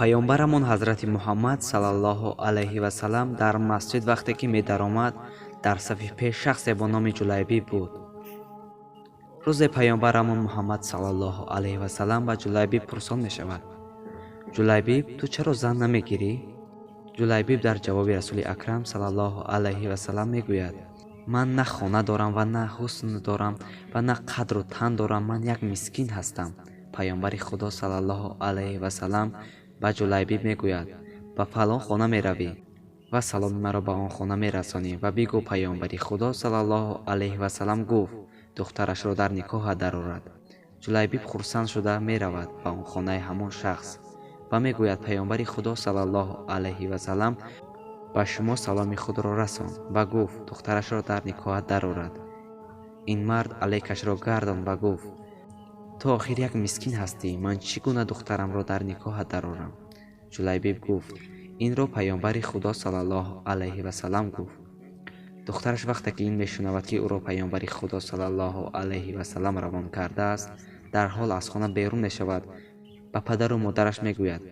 Паёмбарамон ҳазрати Муҳаммад саллаллоҳу алайҳи васалам дар масҷид вақте ки медаромад, дар сафи пеш шахсе бо номи Ҷулайбиб буд. Рӯзе паёмбарамон Муҳаммад саллаллоҳу алайҳи васалам ба Ҷулайбиб пурсон мешавад: «Ҷулайбиб, ту чаро зан намегирӣ?» Ҷулайбиб дар ҷавоби Расули Акрам саллаллоҳу алайҳи васалам мегӯяд: «Ман на хона дорам ва на ҳусн дорам ва на қадру тан дорам, ман як мискин ҳастам». Паёмбари Худо саллаллоҳу алайҳи васалам ба Ҷулайбиб мегӯяд: «Ба фалон хона меравӣ ва саломи маро ба он хона мерасонӣ ва бигӯ: паёмбари Худо саллаллоҳу алайҳи васалам гуфт, духтарашро дар никоҳат дарорад». Ҷулайбиб хурсанд шуда меравад ба он хонаи ҳамон шахс ва мегӯяд: «Паёмбари Худо саллаллоҳу алайҳи васалам ба шумо саломи худро расонд ва гуфт, духтарашро дар никоҳат дарорад». Ин мард алайкашро гардонд ва гуфт: «Ту охир як мискин ҳастӣ, ман чӣ гуна духтарамро дар никоҳат дарорам?» Ҷулайбиб гуфт: «Инро паёмбари Худо саллаллоҳу алайҳи васалам гуфт». Духтараш вақте ки ин мешунавад, ки ӯро паёмбари Худо саллаллоҳу алайҳи васалам равон кардааст, дарҳол аз хона берун мешавад, ба падару модараш мегӯяд: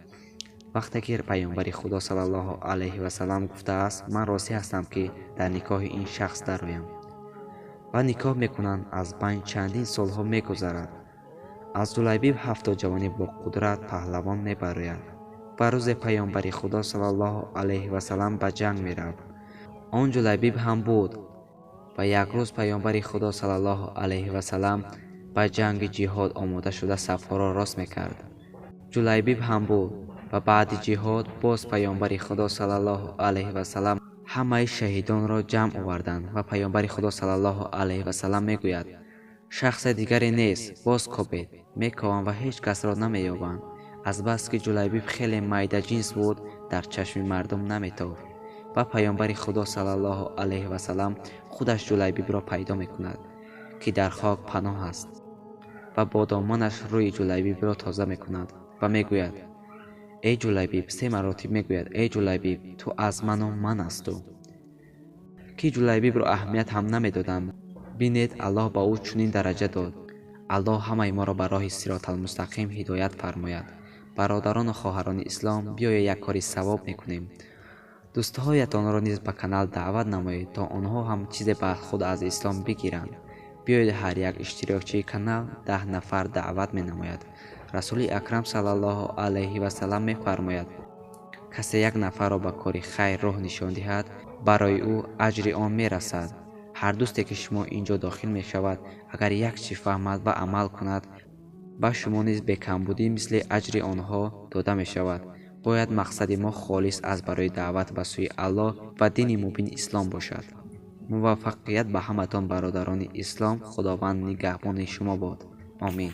«Вақте ки паёмбари Худо саллаллоҳу алайҳи васалам гуфтааст, ман розӣ ҳастам, ки дар никоҳи ин шахс дароям». Ва никоҳ мекунанд. Аз байн чандин солҳо мегузарад. Аз Ҷулайбиб ҳафто ҷавони бо қудрат паҳлавон мебарояд. Ва рӯзе паёмбари Худо саллаллоҳу алайҳи васалам ба ҷанг мерафт. Он Ҷулайбиб ҳам буд. Ва як рӯз паёмбари Худо саллаллоҳу алайҳи васалам ба ҷанги ҷиҳод омода шуда сафҳоро рост мекард. Ҷулайбиб ҳам буд. Ва баъди ҷиҳод боз паёмбари Худо саллаллоҳу алайҳи васалам ҳамаи шаҳидонро ҷамъ оварданд ва паёмбари Худо саллаллоҳу алайҳи васалам мегӯяд: «Шахсе дигаре нест, боз кобед». Мекованд ва ҳеҷ касро намеёбанд. Азбаски Ҷулайбиб хеле майдаҷинс буд, дар чашми мардум наметофт. Ва паёмбари Худо саллаллоҳу алайҳи васалам худаш Ҷулайбибро пайдо мекунад, ки дар хок паноҳ аст, ва бо доманаш рӯи Ҷулайбибро тоза мекунад ва мегӯяд: «Эй Ҷулайбиб». Се маротиб мегӯяд: «Эй Ҷулайбиб, ту аз ману ман асту». Ки Ҷулайбибро аҳамият ҳам намедоданд, бинед, Аллоҳ ба ӯ чунин дараҷа дод. Аллоҳ ҳамаи моро ба роҳи сироталмустақим ҳидоят фармояд. Бародарону хоҳарони ислом, биёед, як кори савоб мекунем. Дӯстҳоятонро низ ба канал даъват намоед, то онҳо ҳам чизе ба худ аз ислом бигиранд. Биёед, ҳар як иштирокчии канал 10 нафар даъват менамояд. Расули Акрам саллаллоҳу алайҳи васалам мефармояд: «Касе як нафарро ба кори хайр роҳ нишон диҳад, барои ӯ аҷри он мерасад». Ҳар дӯсте ки шумо ин ҷо дохил мешавад, агар як чӣ фаҳмад ва амал кунад, ба шумо низ бекамбудӣ мисли аҷри онҳо дода мешавад. Бояд мақсади мо холис аз барои даъват ба сӯи Аллоҳ ва дини мубини ислом бошад. Муваффақият ба ҳаматон, бародарони ислом. Худованд нигаҳбони шумо бод. Омин.